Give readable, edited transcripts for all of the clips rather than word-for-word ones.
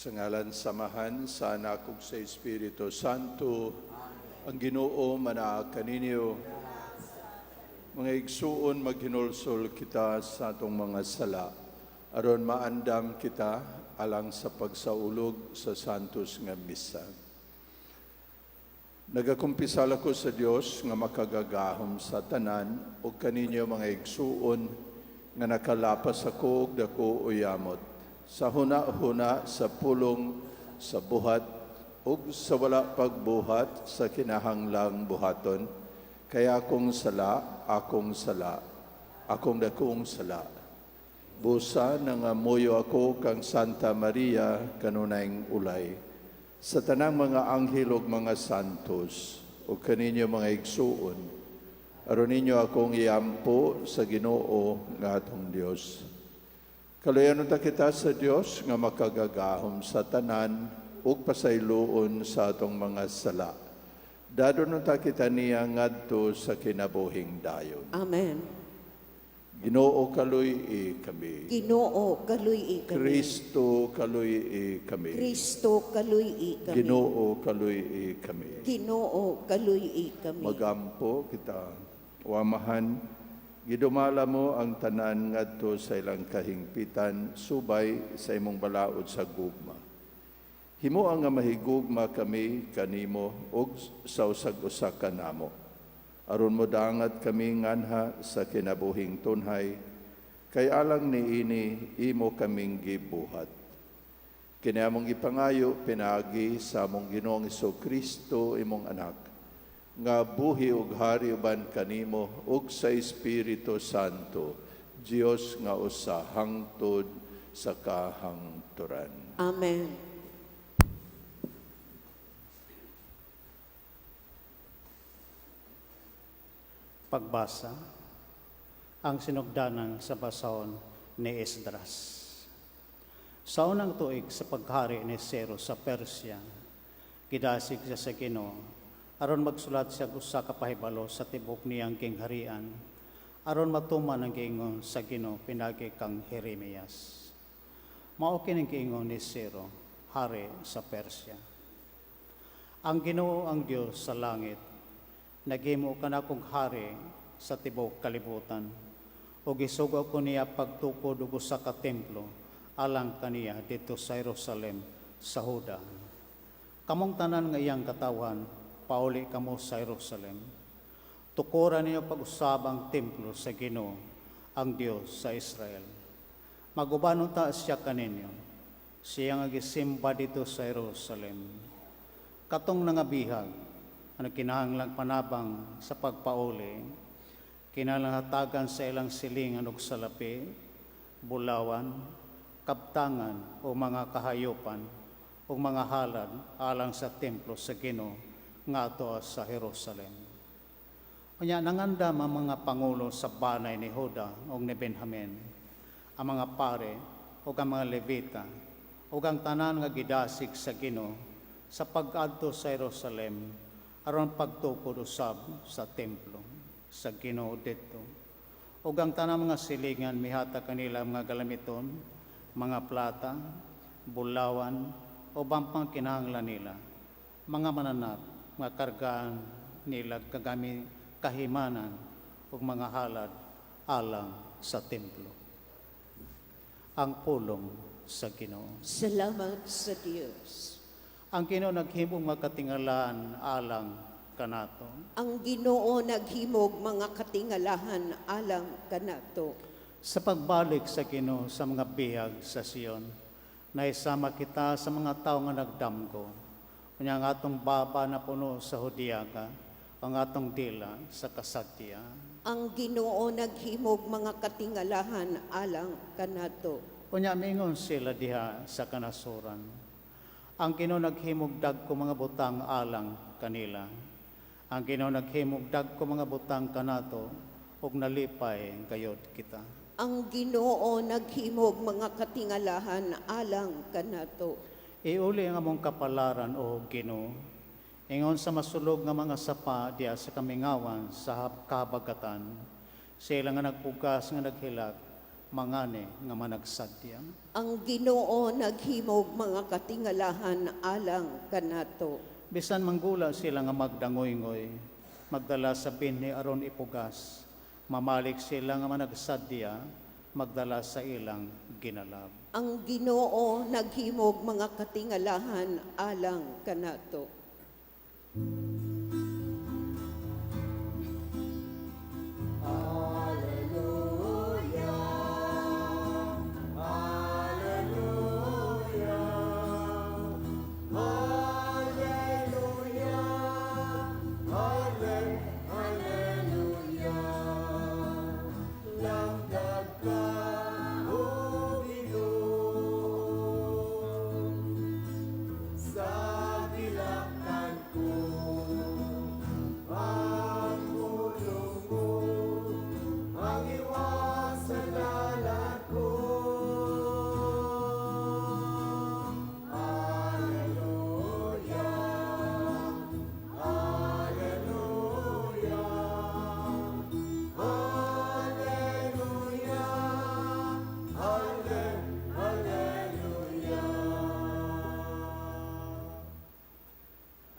Sa ngalan sa Amahan, sa Anak ug sa Espiritu Santo, ang Ginoo manaa kaninyo. Mga igsuon, maghinulsol kita sa atong mga sala aron maandam kita alang sa pagsaulog sa Santos nga Misa. Nagakumpisal ako sa Dios nga makagagahom sa tanan ug kaninyo, mga igsuon, nga nakalapas ako og dako o yamot sa huna-huna, sa pulong, sa buhat ug sa wala pagbuhat sa kinahanglang buhaton, kay akong sala, akong sala, akong dakong sala. Busa, nangamuyo ako kang Santa Maria, kanunayng ulay, sa tanang mga anghel ug mga santos, ug kaninyo, mga igsuon, aron ninyo akong iampo sa Ginoo nga atong Dios. Kaluyan unta kita sa Dios nga makagagahom sa tanan ug pasayloon sa atong mga sala. Dadon unta kita niya ngadto sa kinabuhing dayon. Amen. Ginoo, kaluy-i kami. Ginoo, kaluy-i kami. Kristo, kaluy-i kami. Kristo, kaluy-i kami. Ginoo, kaluy-i kami. Ginoo, kaluy-i kami. Magampo kita. O Amahan, gidumala mo ang tanan ngadto sa ilang kahingpitan subay sa imong balaod sa gugma. Himoa nga mahigugma kami kanimo ug sa usag-usa kanamo, aron modangat kami nganha sa kinabuhing tunhay, kay alang niini imo kaming gibuhat. Kini among gipangayo pinaagi sa among Ginoong Kristo, imong anak, nga buhi ug hari uban kanimo ug sa Espiritu Santo, Dios nga usa hangtod sa kahangturan. Amen. Pagbasa, ang sinugdanan sa basahon ni Esdras. Sa unang tuig sa paghari ni Cyrus sa Persia, gidasig siya sa Ginoo aron magsulat siya og usa ka pahibalo sa tibok niyang gingharian, aron matuman ang giingon sa Ginoo pinagi kang Jeremias. Mao kining giingon ni Ciro, hari sa Persia: Ang Ginoo, ang Dios sa langit, naghimo kanakong hari sa tibuok kalibutan, ug gisugo ko niya pagtukod og usa ka templo alang kaniya didto sa Jerusalem sa Juda. Kamong tanan nga iyang katawhan, pauli kamo sa Jerusalem. Tukuran ninyo pag-usab ang templo sa Ginoo, ang Dios sa Israel. Maguban unta siya kaninyo, siya nga gisimba didto sa Jerusalem. Katong nangabihag, ang kinahanglang panabang sa pagpauli, kinahanglang hatagan sa ilang silingan og salapi, bulawan, kabtangan o mga kahayopan o mga halad alang sa templo sa Ginoo nga ato sa Jerusalem. Unya nangandam ang mga pangulo sa banay ni Juda ug ni Benjamin, ang mga pare ug ang mga Levita, ug ang tanan nga gidasig sa Ginoo sa pag-adto sa Jerusalem aron pagtukod usab sa templo sa Ginoo didto. Ug ang tanang mga silingan mihatag kanila mga galamiton, mga plata, bulawan, o pang kinahanglan nila, mga mananap, mga kargaan nila kagami kahimanan ug mga halad alang sa templo. Ang pulong sa Ginoo. Salamat sa Dios. Ang Ginoo naghimong makatingalahan alang kanato. Ang Ginoo naghimog mga katingalahan alang kanato. Sa pagbalik sa Ginoo sa mga bihag sa Sion, naisama kita sa mga tao nga nagdamgo. Unya ang atong baba napuno sa hudiyaga, ang atong dila sa kasagtiya. Ang Ginoo naghimog mga katingalahan alang kanato. Unya mingon sila diha sa kanasuran: Ang Ginoo naghimog dagko mga butang alang kanila. Ang Ginoo naghimog dagko mga butang kanato ug nalipay gayod kita. Ang Ginoo naghimog mga katingalahan alang kanato. Iuli ang among kapalaran, o Ginoo, ingon sa masulog nga mga sapa diha sa kamingawan sa kabagatan. Sila nga nagpugas nga naghilak, mangani nga managsadya. Ang Ginoo naghimog mga katingalahan alang kanato. Bisan manggula sila nga magdangoy-ngoy, magdala sa binhi aron ipugas, mamalik sila nga managsadya, magdala sa ilang ginalab. Ang Ginoo naghimog mga katingalahan alang kanato.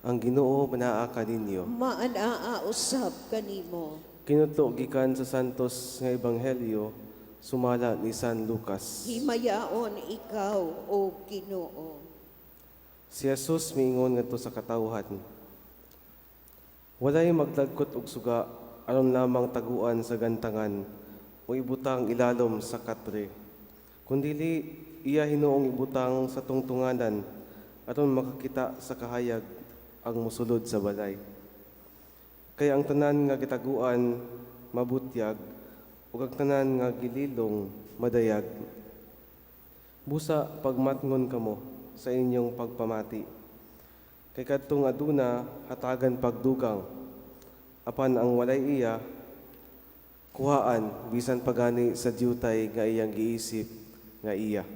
Ang Ginoo manaa kaninyo. Maanaa usab kanimo. Kinutlo gikan sa Santos nga Ebanghelyo sumala ni San Lucas. Himayaon ikaw, O Ginoo. Si Jesus miingon ngadto sa katawhan. Walay maglagkot og suga aron lamang taguan sa gantangan o ibutang ilalom sa katre. Kundili iya hinuong ibutang sa tungtunganan aron makakita sa kahayag ang mosulod sa balay. Kay ang tanan nga gitaguan mabutyag ug ang tanan nga gililong madayag. Busa pagmatngon kamo sa inyong pagpamati. Kay kadtong aduna hatagan pagdugang, apan ang walay iya kuhaan bisan pagani sa diutay nga iyang giisip nga iya.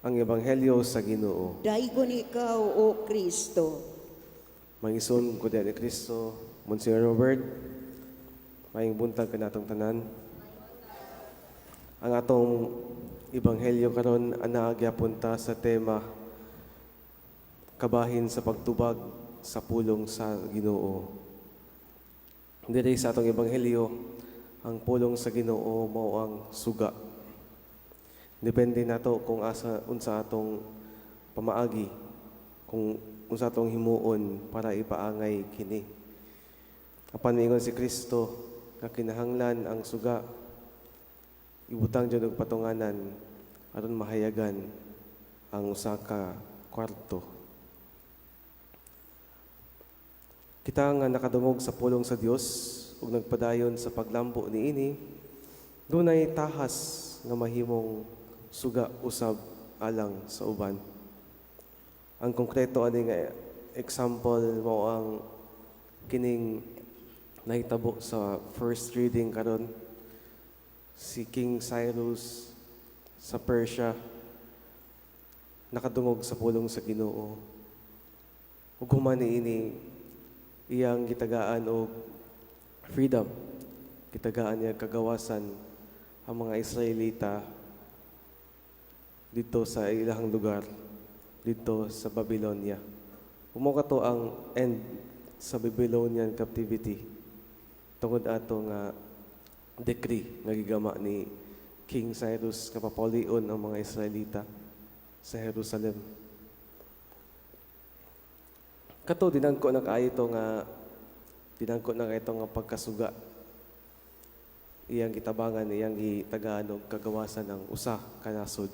Ang Ebanghelyo sa Ginoo. Daygon ikaw, O Kristo. Mangison ko ni Kristo, Monsignor Robert, maayong buntag kanatong tanan. Ang atong Ebanghelyo karon anaa gyapon ta sa tema kabahin sa pagtubag sa pulong sa Ginoo. Diri sa atong Ebanghelyo, ang pulong sa Ginoo mao ang suga. Depende nato kung asa unsa atong pamaagi, kung unsa atong himuon para ipaangay kini. Apan miingon si Kristo nga kinahanglan ang suga ibutang jud og patunganan aron mahayagan ang usa ka kwarto. Kita nga nakadungog sa pulong sa Dios ug nagpadayon sa paglambo niini, dunay tahas nga mahimong suga usab alang sa uban. Ang konkreto ani nga example mao ang kining nahitabo sa first reading karon, si King Cyrus sa Persia nakadungog sa pulong sa Ginoo. Ug human niini iyang gitagaan og freedom, gitagaan niya kagawasan ang mga Israelita dito sa ilang lugar, dito sa Babylonia. Mao kato ang end sa Babylonian captivity tungod ato nga decree nga gigama ni King Cyrus nga papulion ang mga Israelita sa Jerusalem. Kato dinangko na kaayo to nga dinangko na kaayo to nga pagkasuga. Iyang gitabangan, iyang gitagaan og kagawasan ang usa ka nasod.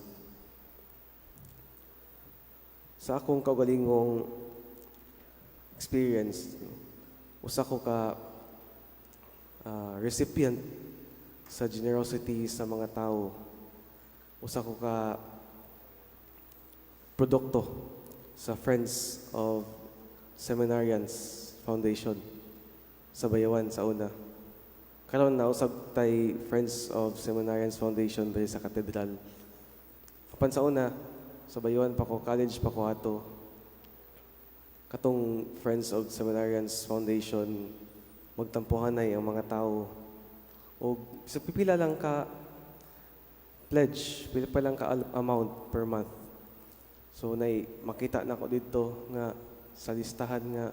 Sa akong kaugalingong experience, usa ko ka recipient sa generosity sa mga tao. Usa ko ka produkto sa Friends of Seminarians Foundation sa Bayawan sa una. Karon na usab tay Friends of Seminarians Foundation diri sa katedral. Apan sa una, sa Bayawan pa ko, college pa ko ato. Katong Friends of Seminarians Foundation, magtampuhanay ang mga tao. O sa pipila lang ka pledge, pila pa lang ka amount per month. So nay makita nako didto nga sa listahan nga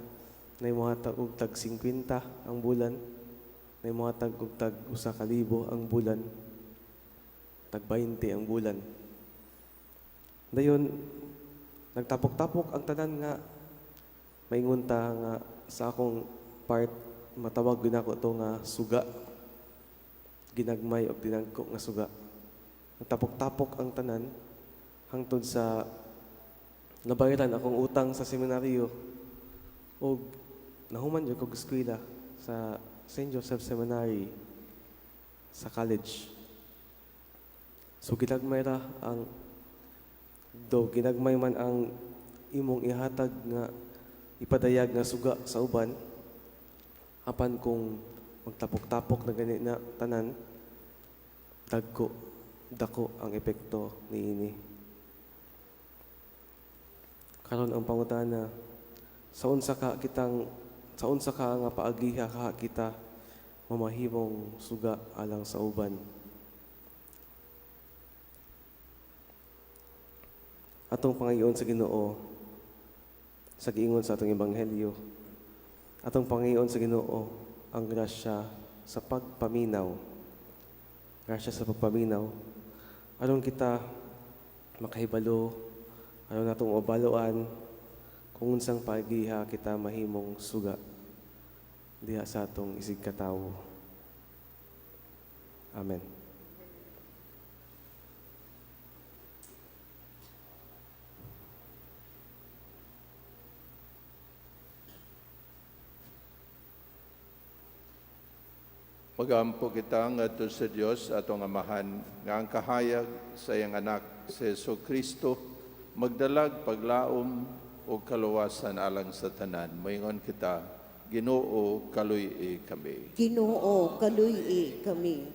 nay mohatag og tag 50 ang bulan, nay mohatag og tag 1,000 ang bulan, tag 20 ang bulan. Dayon nagtapok-tapok ang tanan nga maingon ta nga sa akong part matawag gyud nako to nga suga. Ginagmay og dinagko nga suga. Nagtapok-tapok ang tanan hangtod sa nabayaran akong utang sa seminaryo og nahuman jud kog eskwela sa St. Joseph Seminary sa college. So ginagmay ra ang do ginagmay man ang imong ihatag nga ipadayag nga suga sa uban, apan kung magtapok-tapok na gani na tanan, dagko dako ang epekto niini. Karon ang pangutana, sa unsa ka nga paagiha ka kita mamahimong suga alang sa uban? Atong pangayoon sa Ginoo sa giingon sa atong ebanghelyo. Atong pangayoon sa Ginoo ang grasya sa pagpaminaw. Grasya sa pagpaminaw aron kita makahibalo, aron natong mabaloan kung unsang paagiha kita mahimong suga diha sa atong isig katawo. Amen. Magampo kita ngadto sa Dios atong Amahan nga ang kahayag sa iyang anak si Hesus Kristo magdalag paglaom ug kaluwasan alang sa tanan. Moingon kita, Ginoo, kaluy-i kami. Ginoo, kaluy-i kami.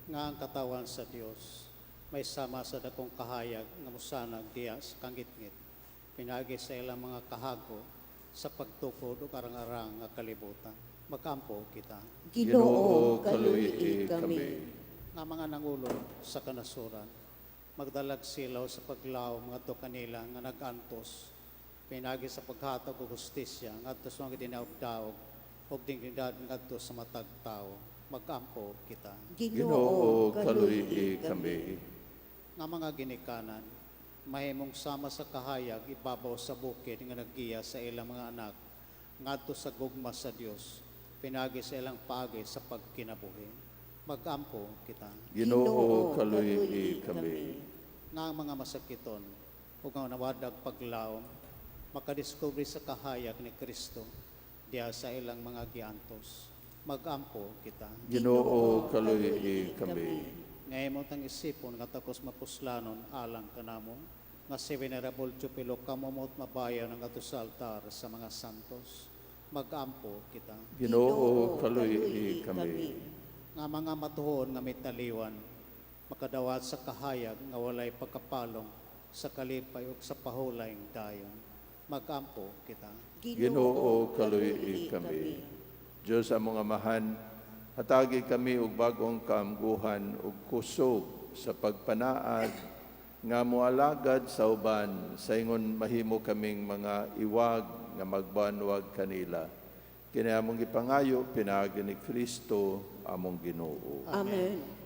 Nga ang katawan sa Dios may sama sa dakong kahayag nga mosanag diya sa kangitngit pinaagi sa ilang mga kahago sa pagtukod ug arang-arang nga kalibutan. Magampo kita. Ginoo, kaluy-i kami. Nga mga nangulo sa kanasuran magdalag silaw sa paglaom ngadto kanila nga nag-antos pinaagi sa paghatag og hustisya ngadto sa mga dinaog-daog ug dignidad ngadto sa matag tawo. Magampo kita. Ginoo, kaluy-i kami. Nga mga ginikanan mahimong sama sa kahayag ibabaw sa bukid nga naggiya sa ilang mga anak ngadto sa gugma sa Dios pinaagi sa ilang paagi sa pagkinabuhi. Magampo kita. Ginoo, kaluy-i kami. Nga ang mga masakiton ug ang nawadag paglaom makadiskubre sa kahayag ni Kristo diha sa ilang mga giantos. Magampo kita. Ginoo, kaluy-i kami. Nga imo tang isipon nga takos mapuslanon alang kanamo nga si Venerable Jupilo kamomot mabayan ang ato sa altar sa mga santos. Magampo kita. Ginoo, kaluy-i kami. Nga mga matuhon nga mitaliwan makadawat sa kahayag nga walay pagkapalong sa kalipay ug sa pahulayng dayon. Magampo kita. Ginoo, kaluy-i kami. Diyos among Amahan, hatagi kami og bag-ong kaamguhan ug kusog sa pagpanaad nga moalagad sa uban sa ingon mahimo kaming mga iwag nga magbanwag kanila. Kini among gipangayo pinaagi ni Kristo among Ginoo. Amen.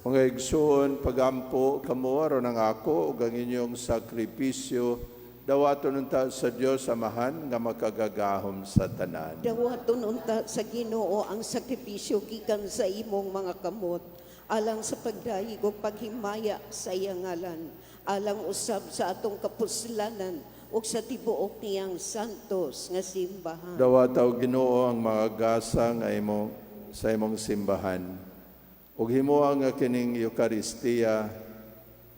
Mga igsoon, pagampo kamo aron ang ako ug ang inyong sakripisyo dawaton unta sa Dios Amahan nga makagagahom sa tanan. Dawaton unta sa Ginoo ang sakripisyo gikan sa imong mga kamot alang sa pagdayeg ug paghimaya sa iyang ngalan, alang usab sa atong kapuslanan ug sa tibuok niyang santos nga simbahan. Dawata og Ginoo ang mga gasa nga imong sa imong simbahan. Ug himoa nga kining Eukaristiya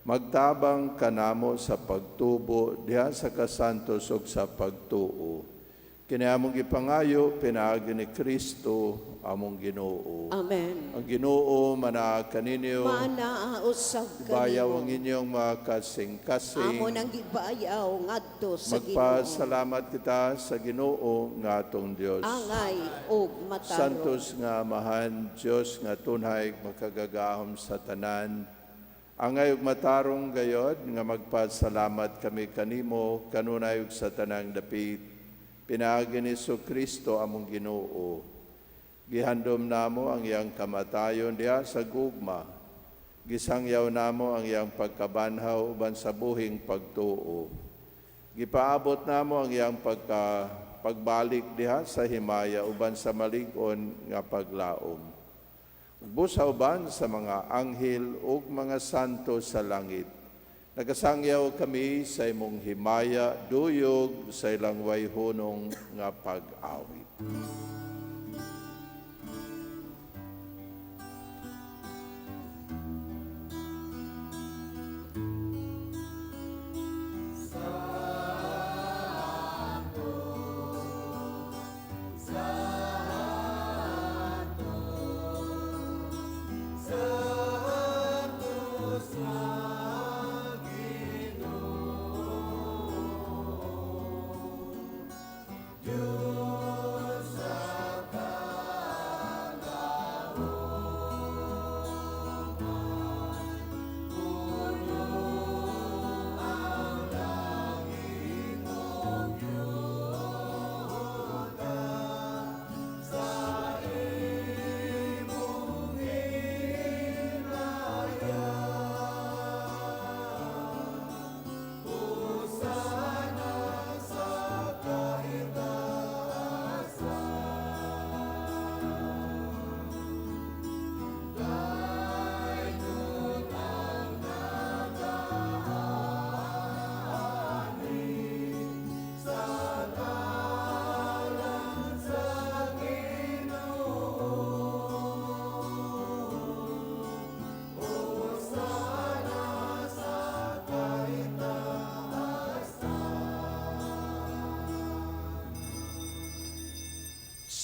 magtabang kanamo sa pagtubo diha sa kasantos ug sa pagtuo. Kini among gipangayo pinaagi ni Kristo among Ginoo. Amen. Ang Ginoo manaa kaninyo. Maanaa usab Bayaw ang kanimo. inyong mga kasing-kasing. Amo nang gibayaw ngadto sa Ginoo. Magpasalamat kita sa Ginoo nga atong Dios. Angay ug matarong. Santos nga Amahan, Dios nga tunay makagagahom sa tanan. Angay ug matarong gayod nga magpasalamat kami kanimo kanunay ug sa tanang dapit. Pinaagi ni Kristo among Ginoo. Gihandom namo ang iyang kamatayon diha sa gugma. Gisangyaw namo ang iyang pagkabanhaw uban sa buhing pagtuo. Gipaabot namo ang iyang pagbalik diha sa himaya uban sa malig-on nga paglaom. Busa uban sa mga anghel ug mga santo sa langit. Nagasangyaw kami sa imong himaya, duyog sa ilang wayhunong nga pag-awit.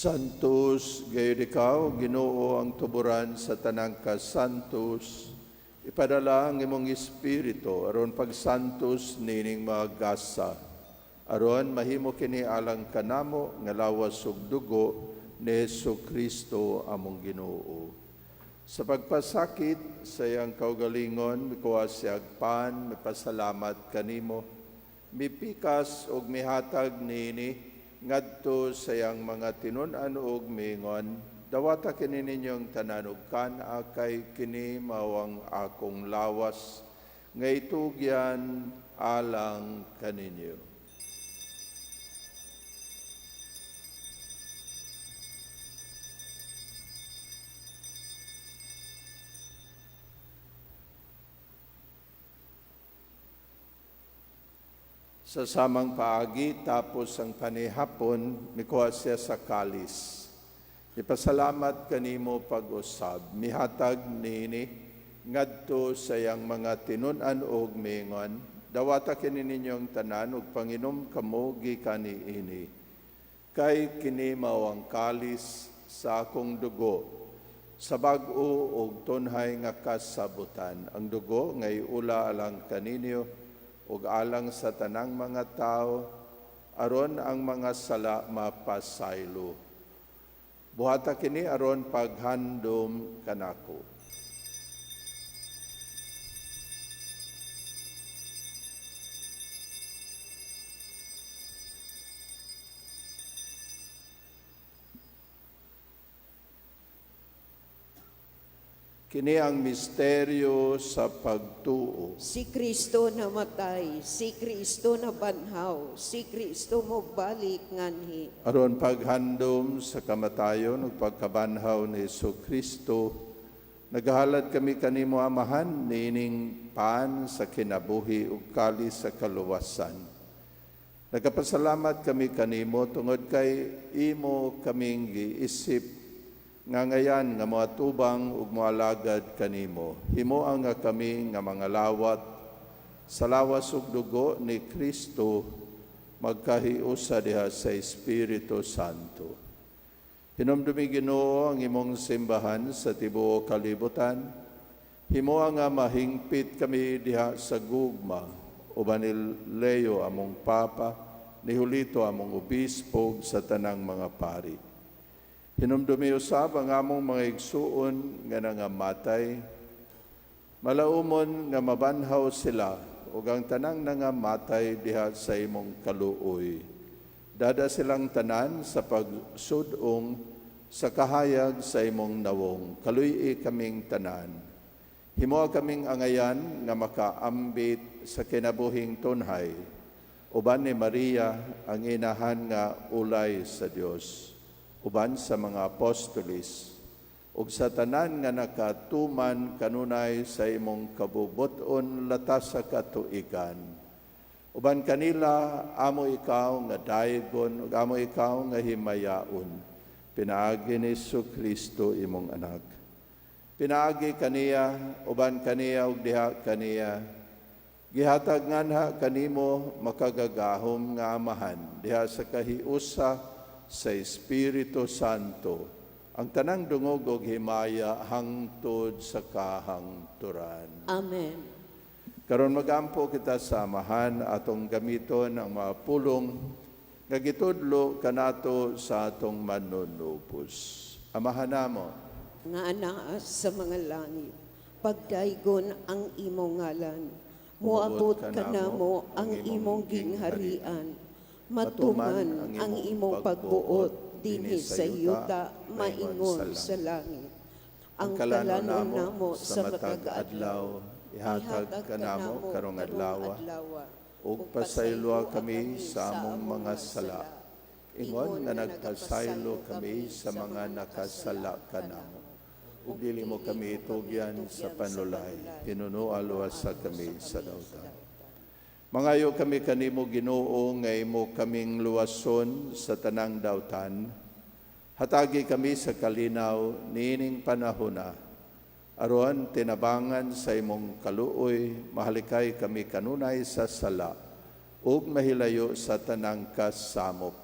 Santos, gayon ikaw, Ginoo ang tuburan sa tanang kasantos. Ipadala ang imong espiritu aron pagsantos nining mga gasa. Aron mahimo kini alang kanamo nga lawas ug dugo ni Hesus Kristo among Ginoo. Sa pagpasakit sa iyang kaugalingon, mikuha siya og pan, mipasalamat kanimo, mipikas ug mihatag niini ngadto sa iyang mga tinun-an ug miingon, dawata kini ninyong tanan ug kan-a, kay kini mao ang akong lawas nga itugyan alang kaninyo. Sa samang paagi, tapos ang panihapon, mikuha siya sa kalis. Ipasalamat kanimo pag-usab, mihatag niini ngadto sa iyang mga tinun-an og miingon, dawata kini ninyong tanan ug panginom kamo gikan niini. Kay kini mao ang kalis sa akong dugo, sa bag-o og tunhay nga kasabutan. Ang dugo nga iula alang kaninyo ug alang sa tanang mga tao, aron ang mga sala mapasaylo. Buhata kini aron paghandom kanako. Kini ang misteryo sa pagtuo. Si Kristo namatay, si Kristo nabanhaw, si Kristo mobalik nganhi. Aron paghandom sa kamatayon ug pagkabanhaw ni Hesus Kristo, nagahalad kami kanimo, Amahan, niining pan sa kinabuhi ug kalis sa kaluwasan. Nagapasalamat kami kanimo tungod kay imo kaming giisip nga ngayan nga moatubang ug moalagad kanimo. Himoa nga kami nga mga lawat sa lawas ug dugo ni Kristo magkahiusa diha sa Espiritu Santo. Hinumdumi, Ginoo, ang imong simbahan sa tibuok kalibutan. Himoa nga mahingpit kami diha sa gugma uban ni Leo among Papa, ni Julito among obispo ug sa tanang mga pari. Hinumdumi usab ang among mga igsuon nga nangamatay. Malaumon nga mabanhaw sila ug ang tanang nangamatay diha sa imong kaluoy. Dad-a silang tanan sa pagsud-ong sa kahayag sa imong nawong. Kaluy-i kaming tanan. Himoa kaming angayan nga makaambit sa kinabuhing tunhay. Uban ni Maria, ang inahan nga ulay sa Dios, uban sa mga apostolis, ug sa tanan nga nakatuman kanunay sa imong kabubut-on latas sa katuigan. Uban kanila, amo ikaw nga daygon ug amo ikaw nga himayaon. Pinaagi ni Kristo imong anak. Pinaagi kaniya, uban kaniya ug diha kaniya, gihatag nganha kanimo, makagagahom nga Amahan, diha sa kahiusa sa Espiritu Santo, ang tanang dungog ug himaya hangtod sa kahangturan. Amen. Karon magampo kita sa Amahan, atong gamiton ang mga pulong nga gitudlo kanato sa atong manunubos. Amahan namo, nga anaa sa mga langit, pagdaygon ang imong ngalan. Moabot kanamo ang imong gingharian. Matuman ang imong pagbuot dinhi sa yuta maingon sa langit. Ang kalanon namo sa matag adlaw ihatag kanamo karong adlaw, ug pasayloa kami sa among mga sala, ingon nga nagpasaylo kami sa mga nakasala kanamo. Ug dili mo kami itugyan sa panlulay, hinunoa luwasa kami sa dautan. Mangayo kami kanimo, Ginoo, nga imo kaming luwason sa tanang dautan. Hatagi kami sa kalinaw niining panahona. Aron tinabangan sa imong kaluoy, mahalikay kami kanunay sa sala ug mahilayo sa tanang kasamok.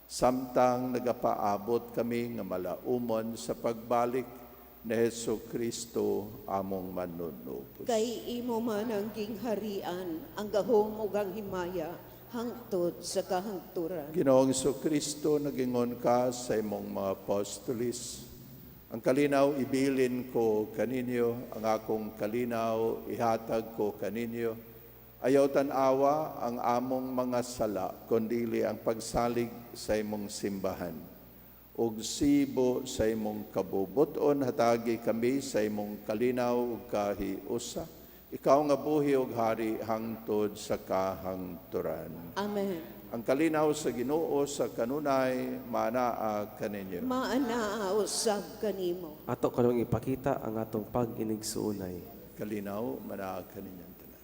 Samtang nagapaabot kami nga malaumon sa pagbalik ni Hesus Kristo among manunubos. Kay imo man ang gingharian, ang gahom ug ang himaya, hangtod sa kahangturan. Ginoong Kristo, nagingon ka sa imong mga apostolis, "Ang kalinaw ibilin ko kaninyo, ang akong kalinaw ihatag ko kaninyo. Ayaw tan-awa ang among mga sala, kundili ang pagsalig sa imong simbahan. Ug sibo sa imong kabubuton, hatagi kami sa imong kalinaw ug kahiusa. Ikaw nga buhi ug hari hangtod sa kahangturan." Amen. Ang kalinaw sa Ginoo sa kanunay manaa kaninyo. Maanaa usab kanimo. Ato karong ipakita ang atong pag-inigsuonay. Kalinaw manaa kaninyo tanan.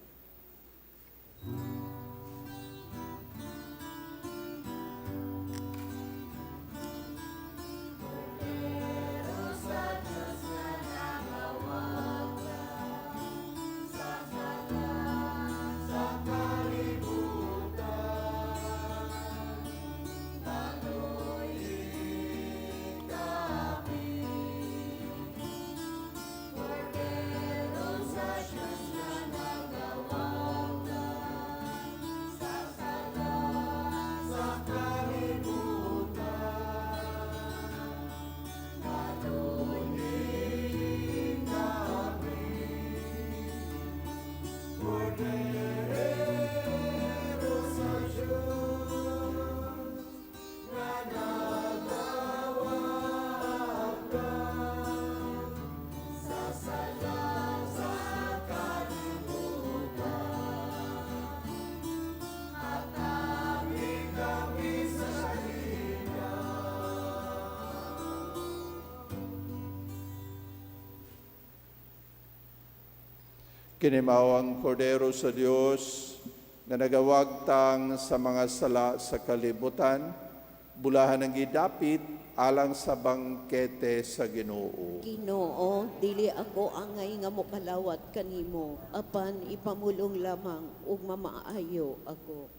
Kini mao ang Kordero sa Dios nga nagawagtang sa mga sala sa kalibutan, bulahan ang gidapit alang sa bangkete sa Ginoo. Ginoo, dili ako angay nga mokalawat kanimo, apan ipamulong lamang ug mamaayo ako.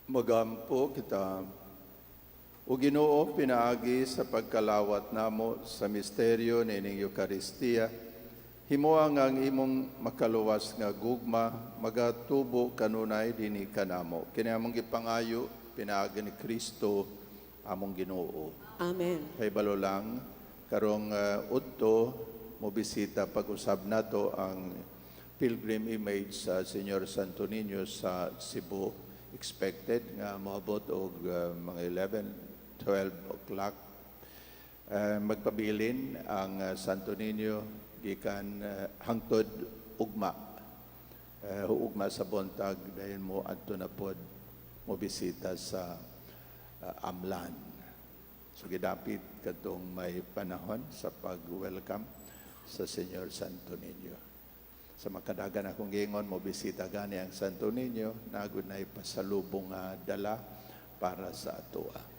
Magampo kita. O Ginoo, pinaagi sa pagkalawat namo sa misteryo nining Eukaristiya, himoa nga ang imong makaluwas nga gugma magatubo kanunay dinhi kanamo. Kini among gipangayo pinaagi ni Kristo among Ginoo. Amen. Kahibalo lang karong udto mobisita pag-usab nato ang pilgrim image sa Señor Santo Niño sa Cebu. Expected nga moabot og mga 11, 12 o'clock. Magpabilin ang Santo Niño gikan hangtod ugma. Ugma sa buntag dahil mo adto na pod mo bisita sa Amlan. So gidapit kadtong may panahon sa pag-welcome sa Señor Santo Niño. Sa makadagan akong giingon mo bisita gani ang Santo Niño, nagud na ipasalubong nga dala para sa atoa.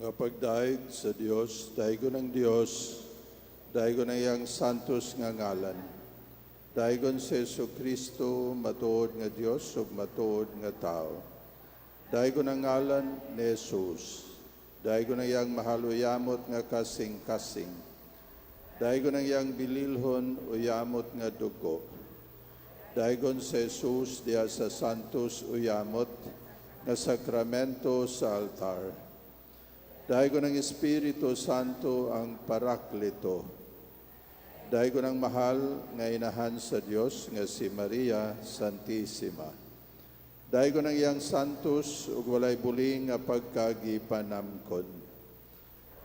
Nga pagdayeg sa Dios, daygon ang Dios, daygon ang iyang santos nga ngalan. Daygon si Hesus Kristo, matuod nga Dios ug matuod nga tao. Daygon ang ngalan ni Jesus. Daygon ang iyang mahal uyamot nga kasing-kasing. Daygon ang iyang bililhon uyamot nga dugo. Daygon si Jesus diha sa Santos uyamot nga sakramento sa altar. Daygon ang Espiritu Santo, ang Parakleto. Daygon ang mahal nga inahan sa Dios nga si Maria Santissima. Daygon ang iyang santos ug walay buli nga pagkagipanamkon.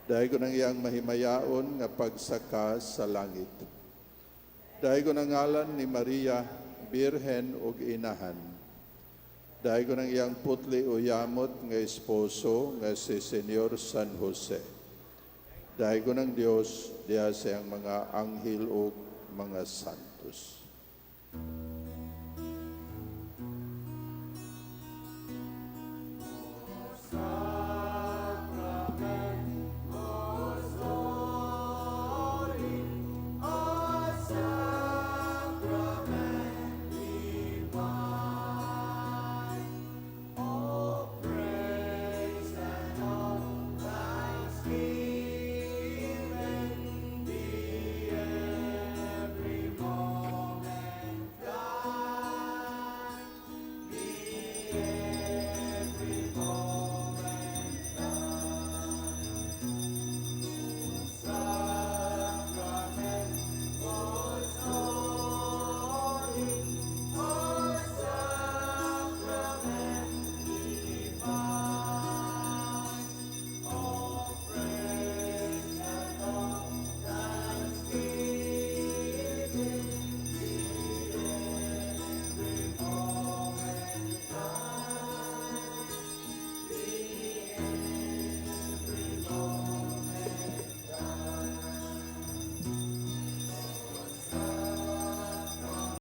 Daygon ang iyang mahimayaon nga pagsaka sa langit. Daygon ang ngalan ni Maria, Birhen ug Inahan. Daygon ang iyang putli uyamot nga esposo nga si Senyor San Jose. Daygon ang Dios diha sa iyang mga anghel ug mga santos.